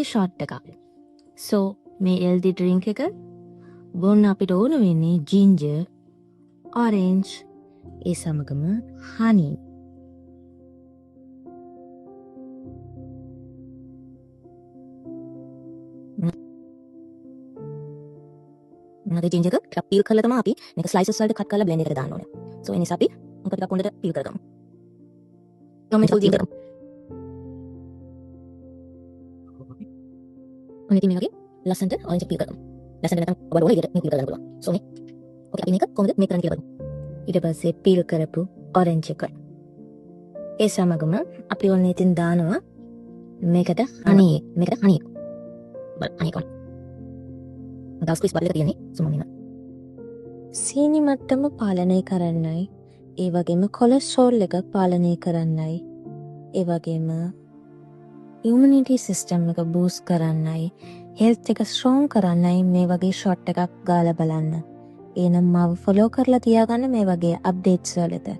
Shot එකක්. සෝ මේ healthy drink එක බොන්න අපිට ඕන වෙන්නේ ජින්ජර්, ඔරෙන්ජ්, ඒ සමගම හනි. මොනවද, ජින්ජර් එක ටිකක් පීල් කරලා තමයි අපි මේක ස්ලයිසස් වලට කට් කරලා බ්ලෙන්ඩ් එකට දාන්න ඕනේ. සෝ ඒ නිසා අපි මේක ටිකක් හොඳට පීල් කරගමු. මේ ජින්ජර්. ඔන්න ඉතින් මේ වගේ ලස්සනට ඔරෙන්ජ් පීල් කරගමු. ලස්සනට නැත්නම් ඔයාලට ඕන විදිහට මේක පීල් කරගන්න පුළුවන්. සෝ මේ ඕකේ අපි මේක කොහොමද මේක කරන්න කියලා බලමු. ඊට පස්සේ පීල් කරපු ඔරෙන්ජ් එක. ඒ සමගම අපි ඔන්න ඉතින් දානවා මේකට හනි. මේකට හනි. බලන්න, හනි කොහොමද? තව ස්ක්වීස් බෝටල් එක තියෙන්නේ. සෝ මම මෙන්න සීනි මට්ටම පාලනය කරන්නයි, ඒ වගේම කොලෙස්ටරෝල් එක පාලනය කරන්නයි, ඒ වගේම ඉමියුනිටි සිස්ටම් එක බූස්ට් කරන්නයි, හෙල්ත් එක ස්ට්‍රෝං කරන්නයි මේ වගේ ෂොට් එකක් ගාලා බලන්න. එහෙනම් මාව ෆලෝ කරලා තියාගන්න මේ වගේ අප්ඩේට්ස් වලට.